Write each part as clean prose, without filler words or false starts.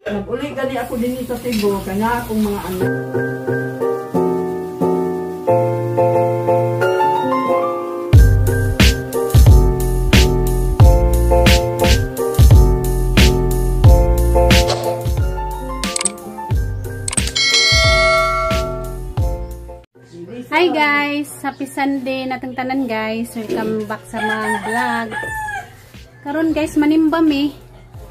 Nag-uli gani ako dinhi sa Cebu kanya akong mga anak. Hi guys! Happy Sunday natong tanan guys. Welcome back sa mga vlog. Karon guys, manimba mi.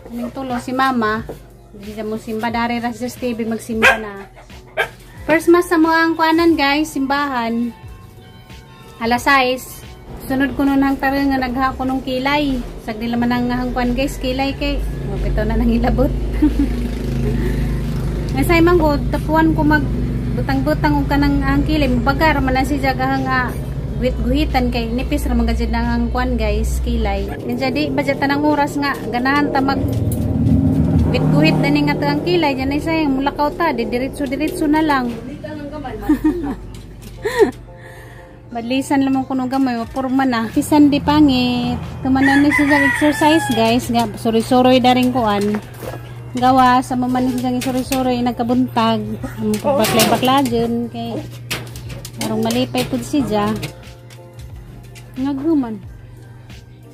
Kaming tulo si mama. Hindi siya mo simba. Dari Rogers TV magsimba na. First mass sa mga kuanan guys, simbahan. Alas 6. Sunod ko nun hang tarong nga naghako nung kilay. Sagdi laman ang hangkuan guys, kilay kay. Mapito na nang ilabot. Ngay man ko, tapuan ko mag butang-butang og kanang ang kilay, bagar man na si jagahang guhit-guhitan kay nipis ra man gajud ang kuan guys, kilay. Jadi budget tanang oras nga ganahan ta mag guhit-guhit na ni nga ang kilay diyan ay sayang mulakaw ta, di diretso-diretso na lang. Badlisan lamang kuno gamay, mapurma na. Bisan di pangit. Tumanan ni siya exercise guys, nga suri-suroy daring kuan. Gawa sa mamanis siyang isuri-suri nagkabuntag baklay-bakla dyan kay arong malipay pud siya ngaguman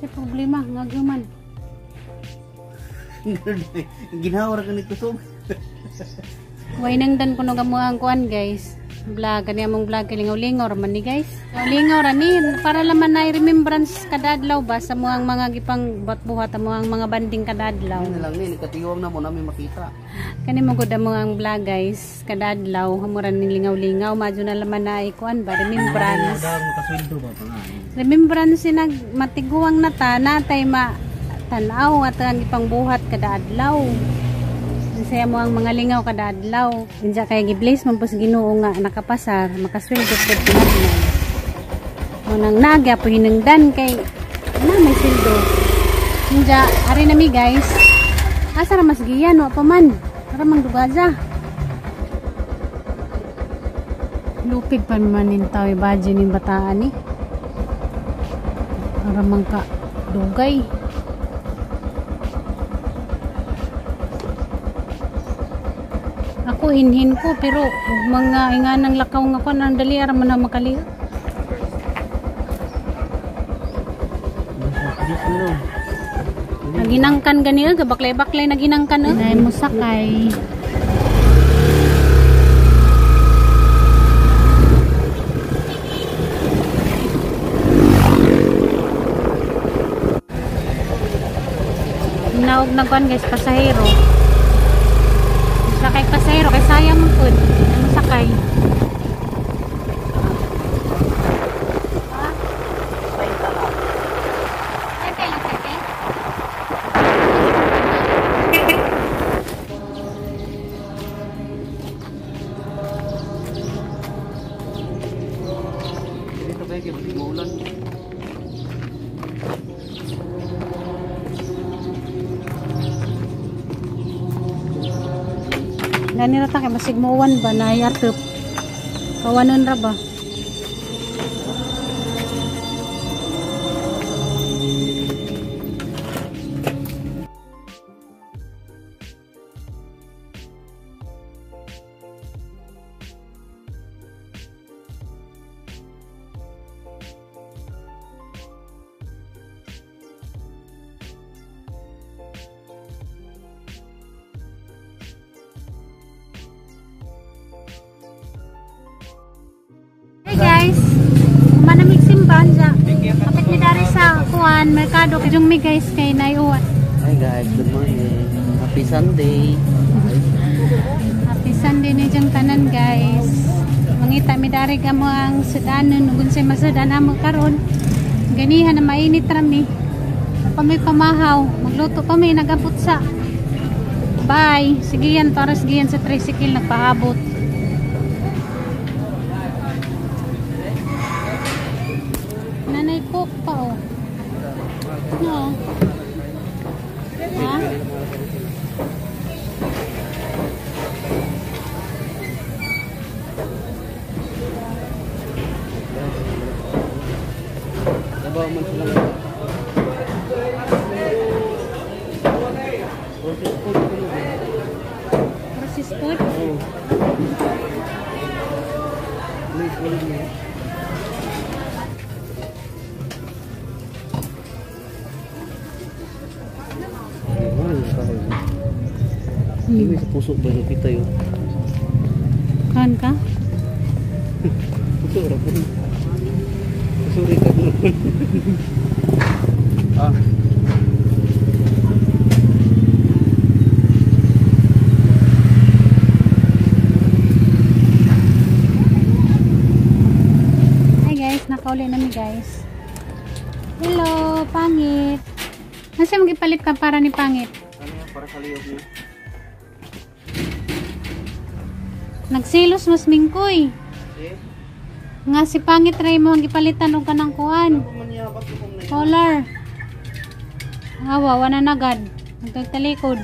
sa problema ngaguman ginhawa ra kanit kusog. Way nang dan kuno gamuang kuan guys, vlog kani among vlog kalingaw-lingaw ra man ni guys, lingaw ra ni para laman na remembrance kada adlaw ba sa muang mga gipang buhat ang mga banding kada adlaw. Ano lang ni katiwang na mo namin makita. Kani mo gud among vlog guys kada adlaw hamuran ning lingaw-lingaw madyo na laman na kuan ba remembrance. Remembrance sinag matiguang na ta natay ma tan-aw at ang ipang buhat kada adlaw. Saya mo ang mga lingaw kada adlaw. Inja kay gi-bless man pud sa Ginoo nga nakapasar, makasweldo pud tinatnan. Unang nagya po hinungdan kay na may sweldo. Inja ari nami guys. Asa ra mas giyan wa pa man. Ara mang dugaja. Lupig pa man nin tawi baji ning bataan ni. Ara mang ka dugay. Ako hinhin ko pero mga inganang lakaw nga ko nang dali ara man na makaliha. Naginangkan gani gabaklay-baklay naginangkan eh. Nay mo sakay. Naog na kuan guys pasahero. Sakay pasahero kay sayang man pud ano sakay. Dito kay kay maulan. Gani ra ta kay basig mowan ba na atop. Kawanon ra ba? Hey guys, manamig simbahan dya. Kapit mi dari sa kuan merkado kajung mi guys kay nayuan. Hi guys, good morning. Happy Sunday. Happy Sunday ni jang tanan guys. Mangita mi dari gamo ang sudanon ug unsay masudan amo karon. Ganihan na mainit ra mi. Pa mi pamahaw, magluto pa mi nagabot sa. Bye. Sige yan para sige yan sa tricycle nagpaabot. Nanay cook pa oh. No. Ha? Processed food? Oh. Wait, wait, wait. Ini sa puso ba yung kita yun? Kan ka? Puso ra po. Puso rin ka. Ah. Hi guys, nakauli nami guys. Hello, Pangit. Nasa mong ipalit ka para ni Pangit? Ano yan? Para sa liyog niya. Nagsilos mas mingkoy. Eh? Nga si Pangit ray mo ang gipalitan og kanang kuan. Ano man niya? Ba't kung na Collar. Awa, wana nagad. Nagtagtalikod.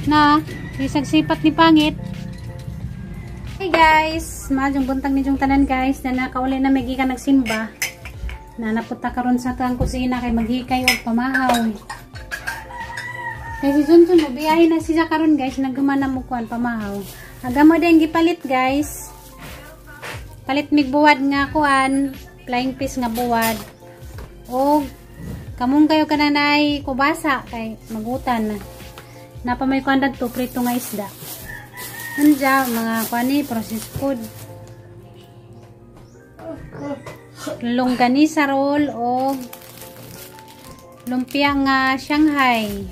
Na, isag sipat ni Pangit. Hey guys, maayong buntag ninyong tanan guys. Na nakauli na may gikan nagsimba. Na napunta karon sa tuang kusina kay maghikay og pamahaw. Kay si Junjun mo biyahe na siya karon guys, naggumana mo kuan pamahaw. Aga mo din gipalit guys. Palit mig buwad nga kuan, flying fish nga buwad. Og kamong kayo kananay kubasa kay magutan na. Napa may kuan dadto prito nga isda. Anja mga kuan ni processed food. Longganisa roll og lumpia nga Shanghai.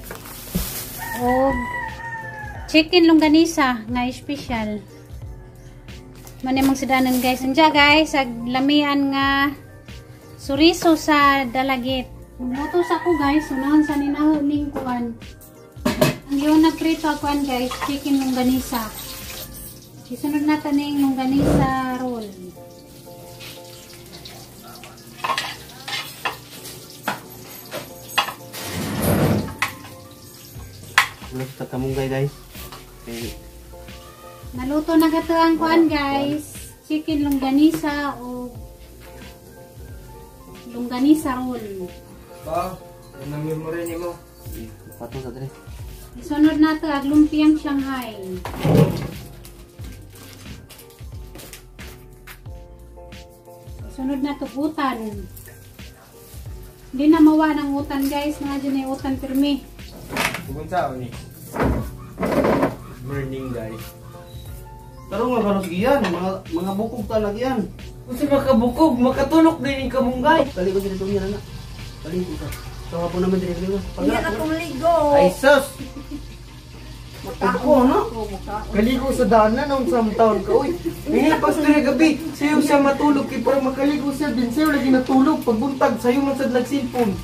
Og chicken longganisa nga special. Mani mong sidanan guys. Anja guys, ag lamian nga suriso sa Dalagit. Luto sa ko guys, unahan sa ninaho ning kuan. Ang yun nagprito akuan guys, chicken longganisa. Isunod natin ning longganisa roll. Wala sa kamunggay guys. Okay. Naluto na gato ang kuan guys. Chicken longganisa o longganisa roll. Pa, ano memory nimo? Patong sa dire. Isunod nato ang lumpiang Shanghai. Isunod nato utan. Hindi na mawa ng utan guys. Mga dyan ay utan pirmi. Bugun sa ni. Morning guys. Pero nga karos giyan, mga bukog talaga yan. Kung si makabukog, makatulok din yung kamunggay. Kaliko dito niya na. Kaliko ka. So hapon naman dire kayo. Hindi na akong ligo. Ay sus. Ako no? Kaligo sa daanan nung sa taon ka. Uy, hindi pastor gabi. Sayo siya matulog kay para makaligo siya din. Sayo lagi natulog pagbuntag sayo man sad nagsilpon.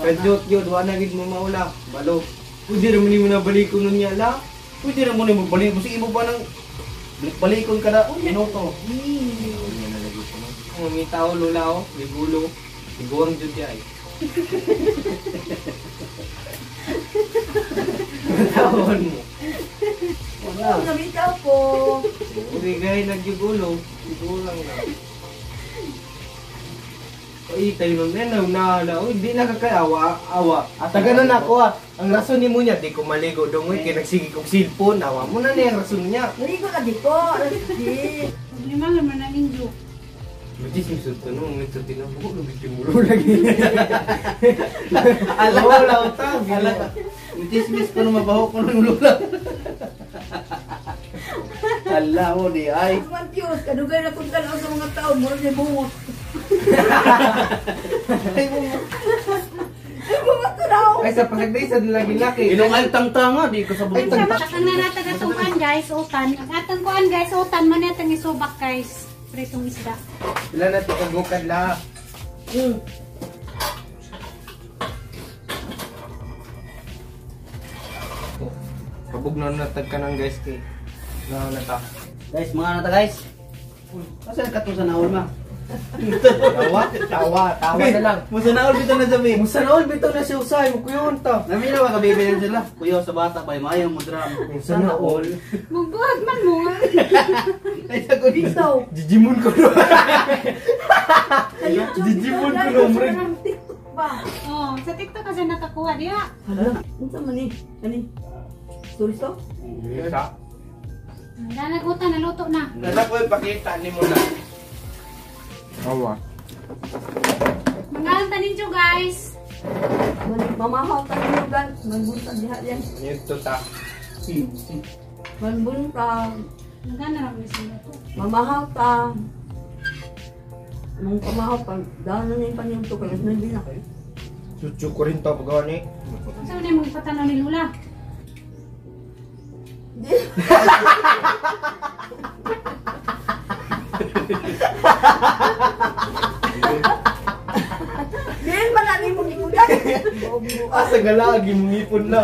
Kadyot yun, wala gid mo maula. Balo. Pwede ra man nimo na balikon nun niya la. Pwede ra mo nimo balik mo imo pa nang balikon kada minuto. Kung may tao lola o, may gulo. Iguang jud ay. Tawon mo. Wala. Nabitaw ko. Uy, gay nagyugulo. Igulang na. Uy, tayo nun na nahala. Uy, di nakakaawa. Awa. Taga nun ako ah. Ang rason ni mo niya, di ko maligo dong. Uy, kaya nagsige kong cellphone. Awa mo na niya ang rason niya. Naligo ka dito. Di. Problema naman na ninyo. Buti si Sultan no, may sultan na buko, lubit yung ulo lagi. Ala, wala utang. Ala. Mitismis ko na mabaho ko ng ulo lang. Ala mo di ay. Matius, kadugay na kung tanaw sa mga tao, mura ni bungot. Ay mo. Ay, bungot tanaw. Ay, sa pasagday, sa lagi laki. Ilong ay tangtanga di ko sa Ay, bukog. Ang nanatagatuan guys, utan. Atang kuan guys, utan man natang isubak guys. Pritong isda. Wala na ito kagukad la. Kabog na natag ka ng guys kay. Na nata. Guys, mga nata guys. Asa ka sa naol ma? Tawa, tawa, tawa na lang. Musa naol bitaw na sabi. Musa naol bitaw na siya usay mo kuyon ta. Namina ba kabibi na sila? Kuya sa bata bay maayo mo drum. Musa naol. Magbuhat man mo. Ay sagot Bitaw. Jijimon ko no. Sa YouTube, Jijimon ko bitaw, no, murag. sa ba? Oh, sa TikTok kasi nakakuha diha. Hala, unsa man ni? Kani? Surso? Sa. Nanagutan, naluto na. Nana ko ipakita ni mo na. Awa. Mangalan ta ninyo guys. Mani mamahaw ta ninyo guys. Manbuntag diha yan. Nito ta. Manbuntag. Nagana ra man sila to. Mamahaw ta. Nung pamahaw pa, dahil na yung panyong to, kaya na na. Chuchu ko rin to pagani. Unsa man imong ipatanaw ni Lula? Diin man na nimo gikudan. Asa galagi mong ipon na.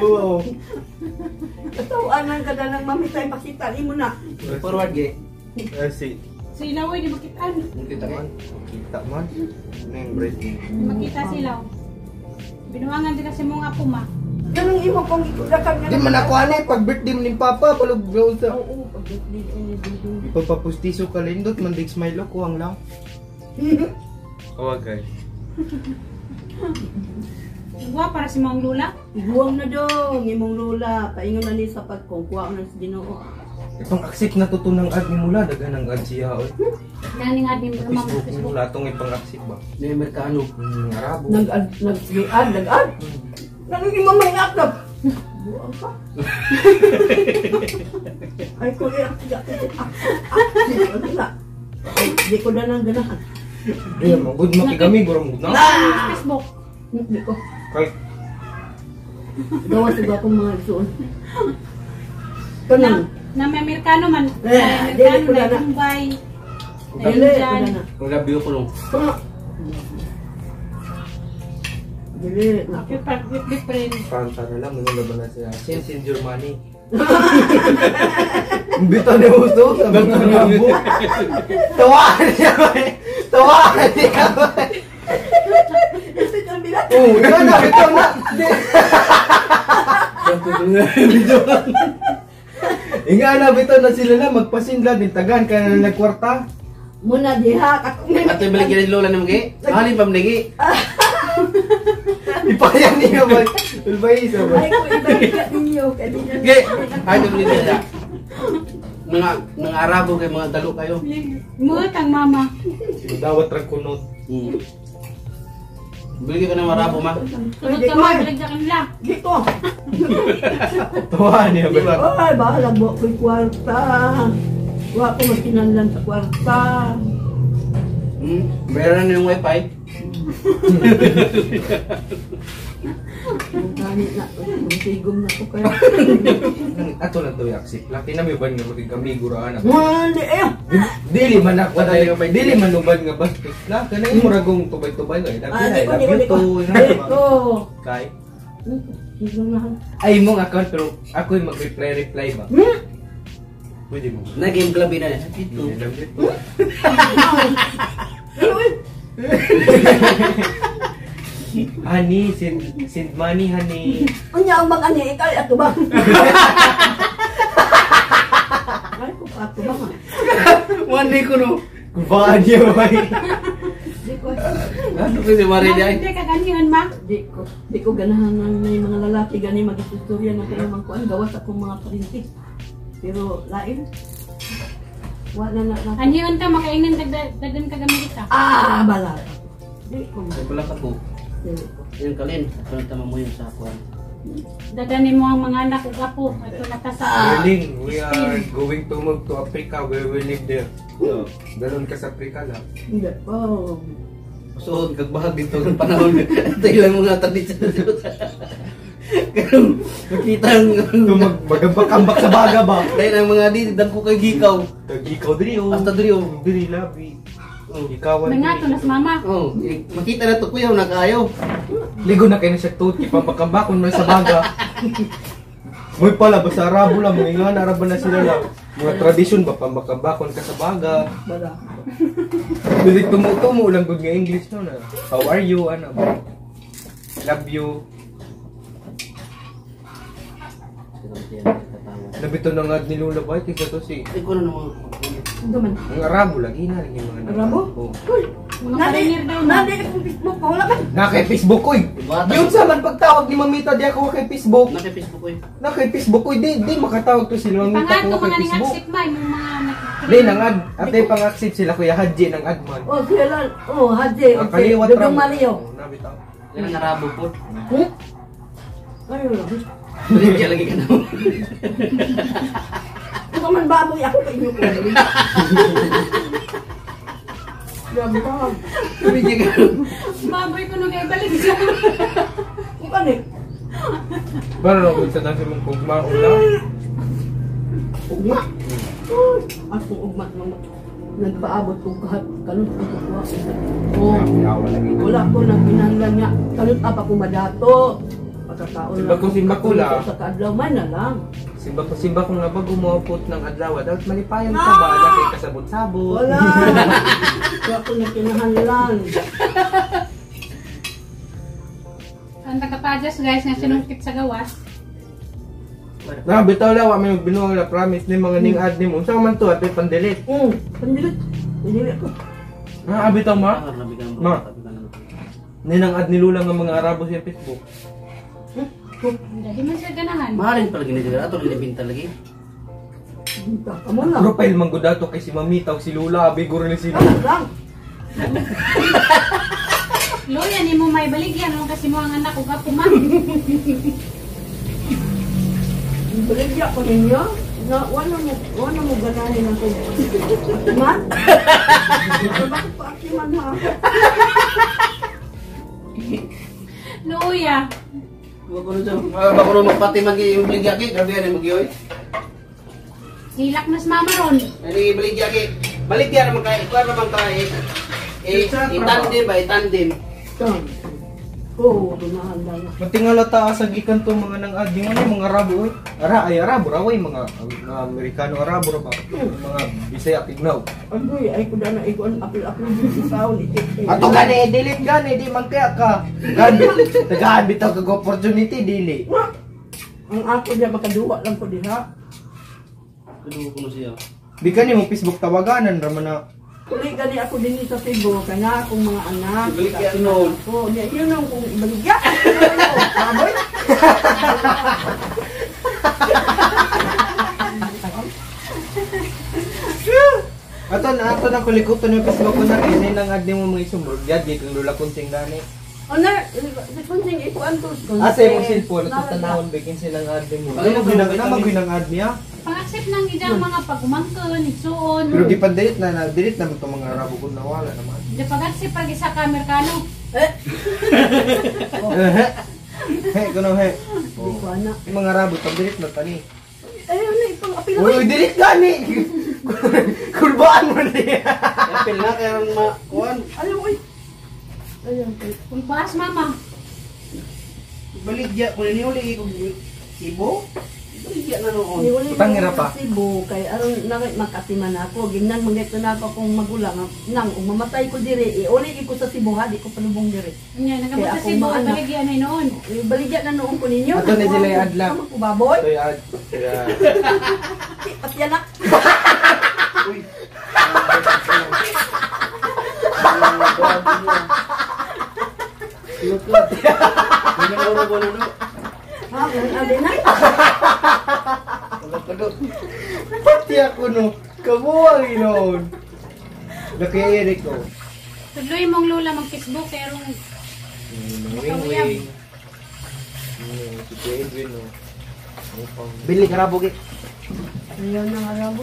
Oo. Katawanan ka na ng mamitay pakita nimo na. Forward ge. Kasi Sa ilaw ay di makitaan. Kita man. kita man. Nang break. Di makita silaw. Binuangan din kasi mong apo ma. Ganun imo kong ikudakan nga. Di man ako ani pag birthday ni Papa palug sa. Oo, pag birthday ni Dudong. Ipagpapustiso ka lindot man dig smile ko ang lang. Awa guys. Iguwa para si mong Lula. Iguang na dong, imong lola. Paingon na ni sa pagkong kuha na sa Ginoo. Ipang accept na to ng ad ni mula daghan ang ad siya oy. Naning admin mo mama Facebook ni Facebook. mula atong ipang accept ba. Ni Amerikano. Arabo. Nag-ad, nag-ad, nag-ad. Nagiging mamay na akap. Buang ka. Ay, ko eh, ano na? Ay, di ko na nang ganahan. Di man good makigami guro mo na. Facebook. Di ko. Kay Gawa sa akong mga isuon. Kanang. Na may Amerikano man. Eh, May dili Amerikano ko na na na. Mumbai. Na Dili, ko Indian. na na. Kung labi ko nung. Dili na. Different. Fransa na lang mo laban na siya. Send send your money. Bitaw ni Uso sa mga Arabo. Tawaan niya ba? Tawaan niya ba? Ito ang bilat. Oo, ikaw na, ikaw na. Inga na bitaw na sila na magpasindla din tagan ka na nagkwarta. Muna diha katong may Ato balik ni Lola nimo ge. Ani pa mnigi. Ipayan niya ba? Ulbay sa ba? Ay ko ibalik ninyo kay di na. Ge. Ay to balik nila. Mga Arabo kay mga dalo kayo. Muot ang mama. Dawat ra kunot. Bili ka ng Arabo ma. Tulog ka ma, bilag sa kanila. Di ko. Tawaan niya ba? Ay, bahala mo ako'y kwarta. Wa ko makinanlan sa kwarta. Meron na yung wifi. Gani na, tigom na ko kayo. Ato lang to yaksip. Laki na may ban nga magigami guraan. Wala eh. Dili man ako dili man uban nga bastos la kanang muragong tubay-tubay kay love Ah, you, di I ko, love di ko, you di ko. too. Di ko. Kay Tigom na. ay mong account pero ako'y mag-reply reply ba? Pwede mo. Na game club na. Dito. I love you too. Honey, send money, honey. Unya ang mga ani ikay ato ba? Ay ko pa ato ba? One day ko no. Kubaan niya ba? Di ko. Ano kasi mare Ma, di ay. hindi ka ganihan ma. Di ko ganahan ng may mga lalaki gani mag-istorya na kayo mang kuan gawas akong mga parinti. Pero lain. Wala na na. Aniyon ka makaingnan dagdan ka gamit ka. Ah, bala. Di ko. Wala ka po. Di ko. Yung kalin, ato tama mo yun sa kuan. Dadanin mo ang mga anak ug apo. Ato na ta sa Darling, we are going to move to Africa. We will live there. Dalon ka sa Africa lang. Hindi. Oh. So, kagbahag dito ng panahon. Ito ilang mga tradisyon dito. Karon makita ang Magambak-ambak sa baga ba? dahil ang mga di dagko kay gikaw. Tag-ikaw diri oh. Hasta diri oh. Diri labi. Oh. Ikawan. Mga to nas mama. Oh, eh, makita na to kuya na kaayo. Ligo na kayo na siya tuot, ipapakambakon man sa baga. Muy pala, basta Arabo lang, mga nga Arabo na sila lang. Mga tradisyon ba, pambakambakon ka sa baga. Bala. Pwede tumutumo lang gud nga English no na. How are you? Ano ba? Love you. Labi to na nga ni Lola ba? Kaysa to si... Ay ko na naman. Ano man? Ang Arabo lagi na lagi mga Arabo? Oo. Uy, Mga parinir daw na. Nadi akong Facebook ko wala man. Na kay Facebook ko eh. Yun sa man pagtawag ni Mamita di ako kay Facebook. Na kay Facebook ko eh. Na kay Facebook ko di makatawag to si Mamita Pangato ko kay mga ning Facebook. accept ma imong mga Di nang ad ate pang-accept sila Kuya Haji ng adman. Oh, sila. Oh, Haji. Ang kaliwat Dudong Mario. Oh, nabitaw. Yan ang Arabo po. Hmm? Ay, wala. Baligya lagi ka na. Ito man baboy ako kay inyo ko. Grabe ka. Baligya ka. Baboy ko nung balik siya. Kung ano eh. Pero no, sa nasa mong kugma una. Ugma. Uy, ako ugma naman. Nagpaabot ko kahat kalot ko kuha. Oh, wala ko nang pinanglan nga. Kalot apa ko madato. Pagkakaon Simba ko, simba ko la. Sa kaadlaw man na lang. Simba ko nga bago mo ng adlaw, dapat malipayan ka ba dahil kasabot-sabot. Wala. Wala ko na kinahanlan. Ang tagapadyas guys nga sinungkit sa gawas. Na bitaw la wa may binuang la promise ni mga ning ad nimo. Unsa man to ate pandelete. Pandilit. Pandilit ko. Ah, bitaw ma. Ma. Ninang ad ni Lula nga mga Arabo sa Facebook. Hindi man siya ganahan. Mahalin pala gini dito. Ato ginibinta lagi. Amo lang. Profile man gud ato kay si Mamita ug si Lula, abi guro ni si Amo lang. Loya ni mo may baligyan mo kasi mo ang anak ug apo ma. Baligya ko ninyo. Na wala mo ganahin ang man. Bakit pa man ha? Loya. Wag ko na siya. Bako na magpati mag-baligya ki. Grabe yan mag-yoy. Hilak nas mama ron. Ani baligya ki. Baligya naman kay ikuan naman kay eh itandem ba itandem. Oo, ganahan lang. Matingala ta sa gikan to mga nang ad nimo ni mga Arabo oy. Ara ay Arabo ra oy mga Amerikano Arabo ra ba? Mga Bisaya tignaw. Agoy, ay ko na iguan apil-apil sa taon itik. Ato gani delete gani di man kaya ka. Gani tagaan bitaw kag opportunity dili. Ang ako diya makaduwa lang ko diha. Kudu ko siya. Di kani mo Facebook tawaganan ra man na. Uli gani ako din sa Cebu kay na akong mga anak. Baligya noon. Ko, niya yun ang kung ibaligya. Baboy. Ato na kulikuton yung Facebook ko na kay nang ad nimo mga isumurg yad gi kang Lula Kunsing gani. Ana, si Kunsing ikuan to. Asa imong cellphone at tanawon bikin silang ad nimo. Ano ginang na ginang ad niya? Pang-accept ng idang mga pagumangkon, igsuon. Pero di pa delete na delete naman itong mga Arabo kung nawala naman. Di pag-accept pag isa ka Amerikano. Eh, He, kuno he. di ko ana. Yung mga Arabo, pag delete na tani. Ay, ano ipang apil. Uy, delete gani! Kulbaan mo niya! Apil na kay aron makuan. Ayaw, uy. Ayaw, uy. Kung paas mama. Baligya ko ni uli ko Cebu. Baligya na noon. Niwali Utang pa. sa Cebu kay aron na makatiman ako. Gingnan mangyay na ako akong magulang nang umamatay ko dire, iuli ko sa Cebu ha, di ko palubong dire. Nya nagabot Kaya sa akong Cebu mga anak. baligyan ay noon. Baligya na noon ko ninyo. Ato ni sila yung adlaw. Tama ko baboy. Ito yung ad. Kaya... At yan na. Uy. Ha, ang na. Pati ako no. Kabuang inoon. Laki Eric ko. Tudloy mong lola mag-Facebook pero Wing wing. Si Kuya Edwin no. Bili ka rabo Ayaw na nga rabo.